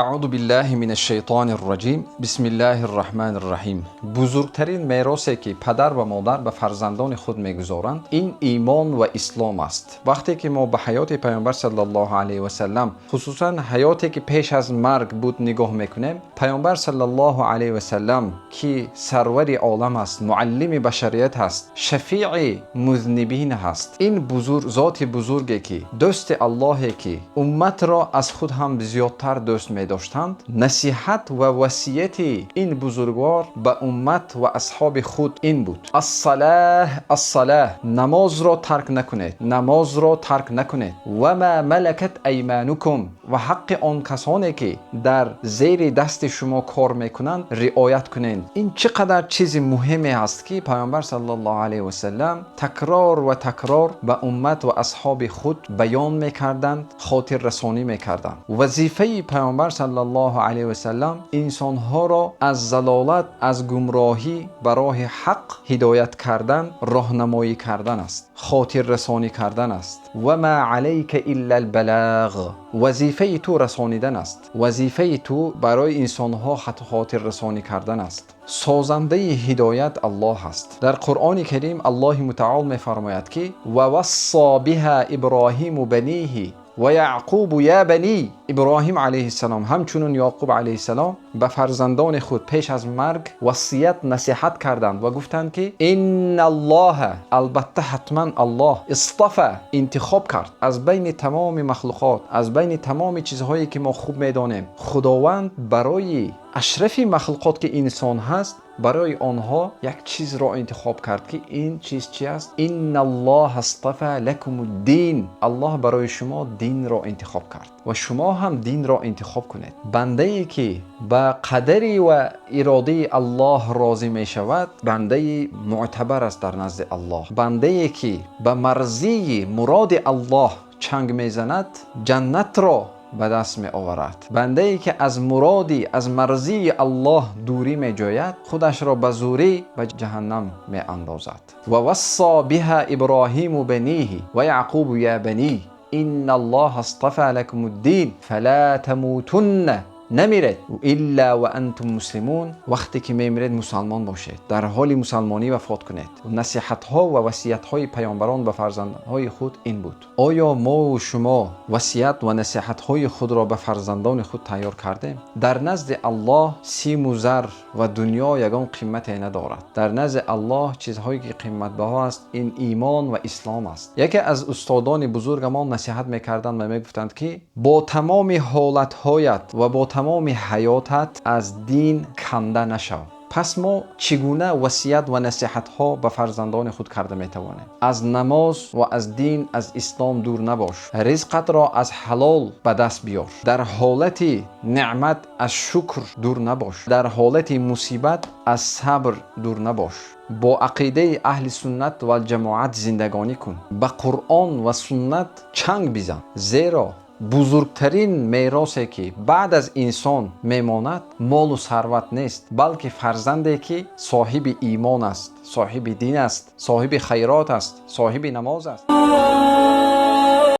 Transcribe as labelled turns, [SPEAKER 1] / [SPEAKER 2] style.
[SPEAKER 1] Аъузу биллаҳи минаш-шайтонир роҷим. Бисмиллаҳир роҳманир роҳим. Бузургтарин меросе, ки падар ва модар ба фарзандони худ мегузоранд, ин имон ва ислом аст. Вақте ки мо ба ҳаёти Паёмбар саллаллоҳу алайҳи васаллам, хусусан ҳаёте ки пеш аз марг буд, нигоҳ мекунем, Паёмбар саллаллоҳу алайҳи васаллам, ки сарвари олам аст, муаллими башарият аст, шафеи музнибин аст, ин бузург, зоти бузурге, ки дӯсти Аллоҳ, ки умматро аз худ ҳам зиёдтар дӯст медоштанд, насиҳат ва васияти ин бузургвор ба уммат ва асҳоби худ ин буд: Ас-салоҳ, ас-салоҳ, намозро тарк накунед, намозро тарк накунед. Ва мо малакат айманукум, ва ҳаққи он касоне ки дар зери дасти шумо кор мекунанд, риоят кунед. Ин чӣ қадар чизи муҳиме аст, ки Паёмбар саллаллоҳу алайҳи васаллам такрор ва такрор ба уммат ва асҳоби худ баён мекарданд, хотиррасонӣ мекарданд. Вазифаи Паёмбар саллаллоҳу алайҳи васаллам инсонҳоро аз залолат, аз гумроҳӣ ба роҳи ҳақ ҳидоят кардан, роҳнамоӣ кардан аст, хотиррасонӣ кардан аст. Ва мо алайка иллал балоғ. Вазифаи ту расонидан аст. Вазифаи ту барои инсонҳо хотиррасонӣ кардан аст. Созандаи ҳидоят Аллоҳ аст. Дар Қуръони Карим Аллоҳи Мутаол мефармояд, ки ва вассо биҳо Иброҳиму баниҳи ва Яъқубу ё банӣ. Иброҳим алайҳиссалом, ҳамчунин Яъқуб алайҳиссалом ба фарзандони худ пеш аз марг васият, насиҳат карданд ва гуфтанд, ки инналлоҳа, албатта ҳатман Аллоҳ, истафо, интихоб кард аз байни тамоми махлуқот, аз байни тамоми чизҳое ки мо хуб медонем. Худованд барои ашрафи махлуқот, ки инсон ҳаст, барои онҳо як чизро интихоб кард, ки ин чиз чист? Инналлоҳа истафо лакумуд-дин. Аллоҳ барои шумо динро интихоб кард ва шумо ҳам динро интихоб кунед. Бандае ки ба қадари ва иродаи Аллоҳ розӣ мешавад, бандаи мӯътабар аст дар назди Аллоҳ. Бандае ки ба марзии муроди Аллоҳ чанг мезанад, ҷаннатро ба даст меоварад. Бандае ки аз муродӣ, аз марзии Аллоҳ дурӣ меҷӯяд, худашро ба зӯрӣ ба ҷаҳаннам меандозад. Ва вассо биҳо Иброҳиму баниҳи ва Яъқубу ё банӣ инналлоҳа истафо лакумуд-дин фало тамутунна, намиред, илло ва антум муслимун. Вақте ки мемиред, мусулмон бошед, дар ҳоли мусулмонӣ вафот кунед. Насиҳатҳо ва васиятҳои паёмбарон ба фарзандҳои худ ин буд. Оё мо ва шумо васият ва насиҳатҳои худро ба фарзандони худ тайёр кардем? Дар назди Аллоҳ симу зар ва дунё ягон қимате надорад. Дар назди Аллоҳ чизҳое ки қиматбаҳо аст, ин имон ва ислом аст. Яке аз устодони бузургамон насиҳат мекарданд ва мегуфтанд, ки бо тамоми ҳолатҳоят ва бо тамоми ҳаётат аз дин канда нашав. Пас мо чӣ гуна васият ва насиҳатҳо ба фарзандони худ карда метавонем? Аз намоз ва аз дин, аз ислом дур набош, ризқатро аз ҳалол ба даст биёр, дар ҳолати неъмат аз шукр дур набош, дар ҳолати мусибат аз сабр дур набош, бо ақидаи аҳли суннат вал ҷамоат зиндагонӣ кун, ба Қуръон ва суннат чанг бизан, зеро бузургтарин меросе ки баъд аз инсон мемонад, молу сарват нест, балки фарзанде ки соҳиби имон аст, соҳиби дин аст, соҳиби хайрот аст, соҳиби намоз аст.